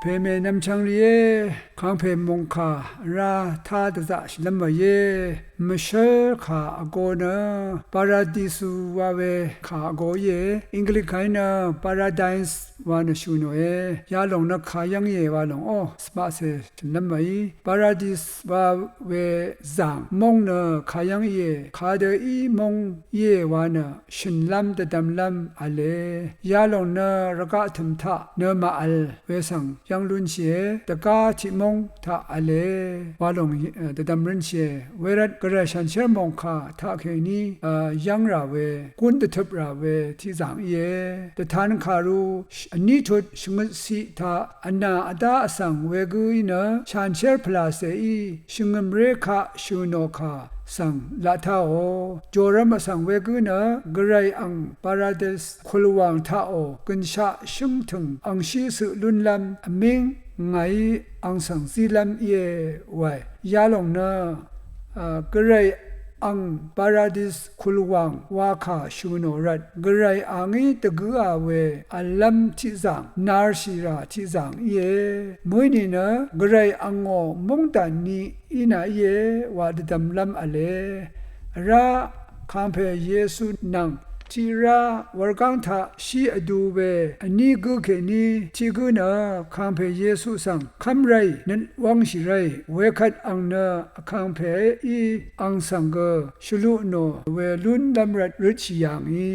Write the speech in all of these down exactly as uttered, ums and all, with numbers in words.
Pèmè nvmchvng rìé, kangpè mòngkà vrá tá dvzaqshìlv́m v̀yé, mvshv́l kà vgō nø, Paradisu wa we kà vgō íe, Anglikan nø Paradise wa nø shø̀ nòe, yalòng nø kayv́ng íe wa lòng ó, svmaqcè shø̀nlv́m v̀í, Paradis wa we zàng, móng nø kayv́ng íe, kadø í móng íe wa nø, shø̀nlv́m dvdvmlv́m v̄le, yalòng nø rvgaq tø̀m taq nø màvl we svng yv́ng lúnshìe, dvgá tiq móng taq v̄le, wa lòng, e, dvdvm rǿnshìe, wervt Gvray shànshér mòngkà taqkèní, e, yv́ng rà we, gún dvtøp rà we tiqzàng íe, dvtan kàru, vní tut shvngøt ciq taq, vnà vdá vsvng wegǿí nø, shànshér pvlàcèí, shvngø̀mré kaq shø̀ nò kà svng laq táò. Jòrvm vsvng wegǿ nø, Gvray ang Paradis kulwàng taqò, gø̀nshaq shǿngtø̀ng angshí cøq lúnlv́m, vmíng ngàí ang svng zílv́m íe wae. Yalòng nø, a, Gvray ang Paradis kulwàng wa kà shø̀ nò rvt, Gvray angí dvgǿa we vllv́m tiqzàng, narshìrà tiqzàng íe. Mø̀í nìnø, Gvray angò móngdàn ni í nà íe wa dvdvmlv́m v̄le. Vrá kangpè Yesu nvng tiqrá wurgáng taq shí vdu we vní gǿ kèní tiq gǿ nø kangpè Yesu svng kv́m ráì nøt wv́ngshì ráì wekvt ang nø vkangpèí ang svng gø shvluq nò we lúnlv́m rvt røtshì yà ngì.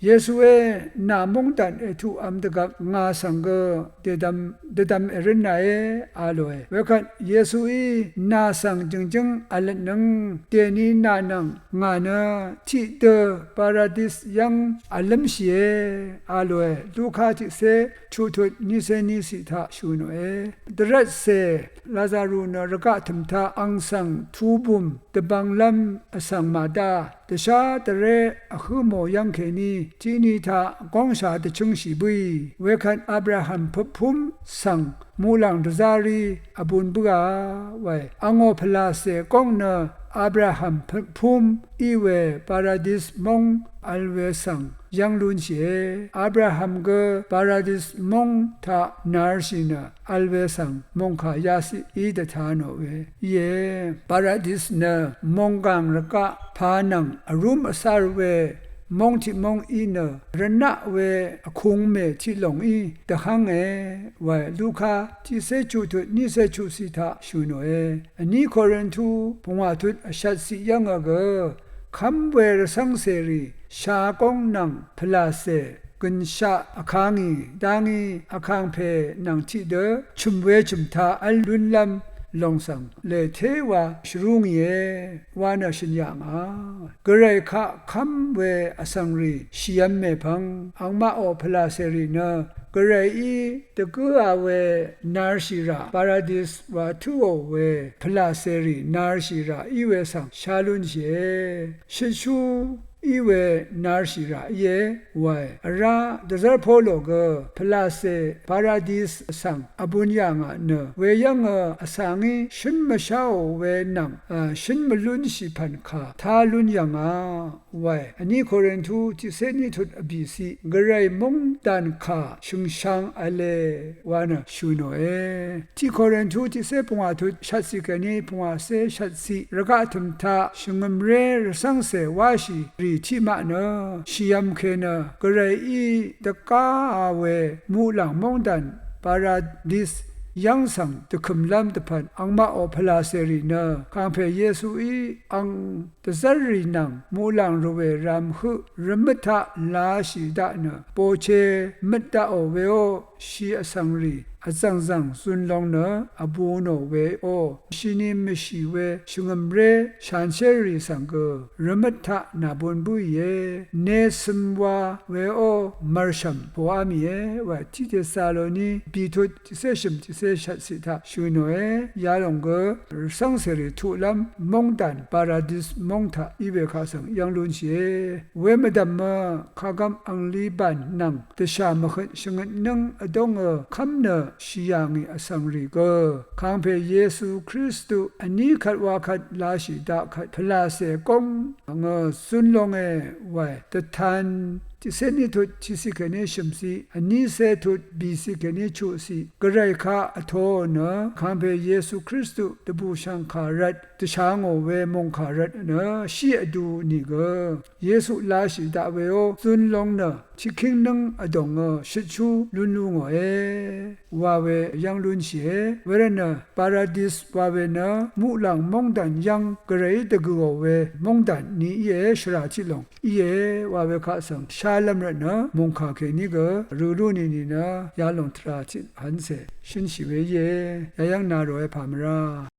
Yesué nà móngdàn ètuqvm dvgvp ngà svng gø dèdvm, dvdvm èrǿn nàé a lòe. Wekvt Yesuí nà svng jø̀ngjǿng vlvtnøng dèni nà nvng ngà nø tiqdø Paradis yv́ng vlǿmshìe a lòe. Luka tiqcé chuqtut nícé níciq taq shø̀ nòe. Dvrvtcè Lazaru nø rvgaq tø̀m taq ang svng tubùm dvbvnglv́m vsvng màdá dvshá dvré vhǿ mò yv́ng kèní tiqni taq góngsha dvchǿngshì bǿì. Wekvt Abraham pøppúm svng muqlàng dvzárí vbūn bǿà wae. Angò pvlàcè góng nø Abraham pøppúm í we Paradis móng vl we svng yv́ng lúnshìe. Abraham gø Paradis móng taq narshì nø vl we svng mòngkà yaciq í dvta nò we íe. Paradis nø mònggàng rvgaq pà nvng vrúm vcár we móng tiq móng í nø rvnaq we vkungmè tiq lòng í dvhv́nge wae. Luka tiqcé chuqtut nícé chuqciq taq shø̀ nòe. Vní Korintu pungwà tut vshvtciq yv́ngø gø kv́m we rvcv́ngcèrì shagóng nvng pvlàcè gø̀nshaq vkangì dangí vkàngpè nvng tiqdø chø̀m we chø̀m taq v́l lúnlv́m lòng svng lètéwa shvrú ngìe wa nø shø̀n yà ngà. Gvray kaq kv́m we vsvngrì shìv̄m mèpvng angmaqò pvlàcèrì nø Gvrayí dvgǿa we narshìrà Paradis wa tǿò we pvlàcèrì narshìrà í we svng shá lúnshìe. Shøtshú í we narshìrà íe wae. Vrá dvzv́r Polo gø pvlàcè Paradis vsvng vbūn yà ngà nø weyv́ngø vsa ngí shǿn mvsháò we nvng, a, shǿn mvlúnshì pv̀n kà tá lún yv̀ngà wae. Vní Korintu tiqcé ní tut vbìciq Gvray móngdàn kà shø̀ngshang v̄le wa nø shø̀ nòe. Tiq Korintu tiqcé pungwà tut shvtciq kèní pungwàcé shvtciq rvgaq tø̀m taq shvngø̀mré rvcv́ngcè wáshì rì tiqmaq nø shìv̄m ke nø Gvrayí dvgáā we muqlàng móngdàn Paradis yv́ng svng dvkø̀mlv́m dvpvt angmaqò pvlàcèrì nø kàngpè Yesuí ang dvzv́rrì nvng muqlàng rvwè ram høq rvmøt taq lashì daq nø bòche møt daqò weó. Shì vsvngrì vzv̀ngzv̀ng zun long nø vbū nò weó. Shini mvshì we shvngø̀mré shànshérrì svng gø rvmøt taq nàbun bǿìe. Necøm wa weó mv̀rshv̀m pòá mìe wa tiq Tesaloni bìtut tiqcé shø̀m tiqcé shvtciq taq shø̀ nòe. Yalòng gø rvcv́ngcèrì tuqlv́m móngdàn Paradis móng taq í we kaq svng yv́ng lúnshìe. Wemvdv̀mø kagvm angli bàn nvng dvshà mvhøt shvngøt nǿng vdóngø kv́m nø shì yà ngì vsvngrì gø kàngpè Yesu Kristu vní kvt wa kvt lashì daq kvt pvlàcè góng ngø zun longe wae. Dvtan tiqcé ní tut tiqciq kèní shø̀mciq, vnícé tut bìciq kèní chuqciq, Gvray kaq vtōò nø, Vkàngpè Yesu Kristu dvbùshv̀ngkà rvt, dvshangò we mòngkà rvt nø, shí vdu nìgø, Yesu lashì daq weó, zun long nø, tiqkíng nǿng vdòngø, shøtshú lún lú ngòe, wa we yv́ng lúnshìe, wervtnø, Paradis wa we nø, muqlàng móngdàn yv́ng, Gvrayí dvgø̀ò we, móngdàn ni íe, shvrà tiqlòng íe, wa we kaq svng, shálv́m rvtnø, mòngkà kèní gø, rø lú nìni nø, yalòng tvrà tiq, hvncè, shǿnshì we íe, yayv́ng na ròe pà mvrá.